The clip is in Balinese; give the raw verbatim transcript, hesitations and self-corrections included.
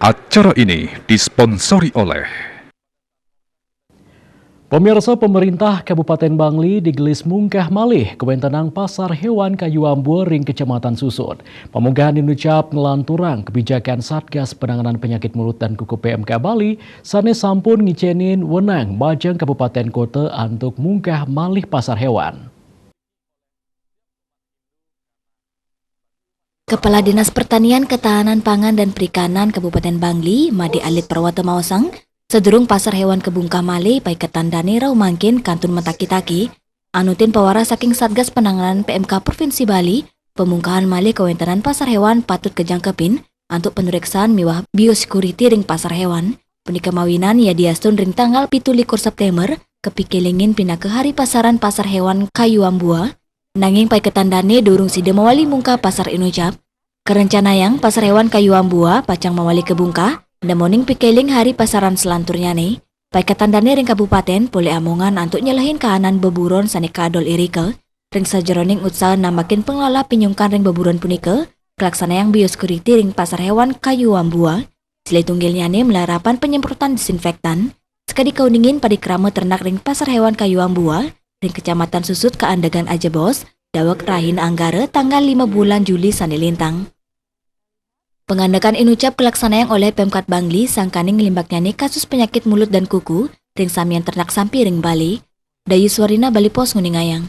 Acara ini disponsori oleh Pemirsa, pemerintah Kabupaten Bangli digelis mungkah malih kawéntenan pasar hewan Kayu Ambua ring Kecamatan Susut. Pamungkahan inucap nglanturang kebijakan Satgas Penanganan Penyakit Mulut dan Kuku P M K Bali sané sampun ngicénin wenang majeng kabupaten kota antuk mungkah malih pasar hewan. Kepala Dinas Pertanian, Ketahanan Pangan, dan Perikanan Kabupaten Bangli, Made Alit Parwata maosang, sadurung pasar hewan kabungkah malih paiketan dané rauh mangkin kantun mataki-taki, anutin pawaras saking Satgas Penanganan P M K Provinsi Bali, pamungkahan malih kawéntenan pasar hewan patut kajangkepin antuk panuréksan miwah biosecurity ring pasar hewan. Punika mawinan yadiastun ring tanggal pitu likur Séptémber kapikilingin pinaka Hari Pasaran Pasar Hewan Kayu Ambua, nanging paiketan dané durung sida mawali mungkah pasar inucap. Karencanayang pasar hewan Kayu Ambua pacang mawali kabungkah, nemoning pikiling hari pasaran salanturnyané. Paiketan dané ring kabupatén polih amongan antuk nyelehin kahanan beburon sané kadol irika. Ring sajeroning utsaha nambakin panglalah pinyungkan ring beburon punika, kalaksanayang biosecurity ring pasar hewan Kayu Ambua. Silih tunggilnyané malarapan penyemprotan disinfektan, sakadi kauningin parikrama ternak ring pasar hewan Kayu Ambua, ring Kecamatan Susut kaandegan ajebos, daweg rahina Anggara tanggal lima bulan Juli sané lintang. Pangandekan inucap kalaksanayang olih Pemkat Bangli sangkaning nglimbaknyané kasus penyakit mulut dan kuku ring samian ternak sampi ring Bali. Dayu Swarina, Bali Post, nguningayang.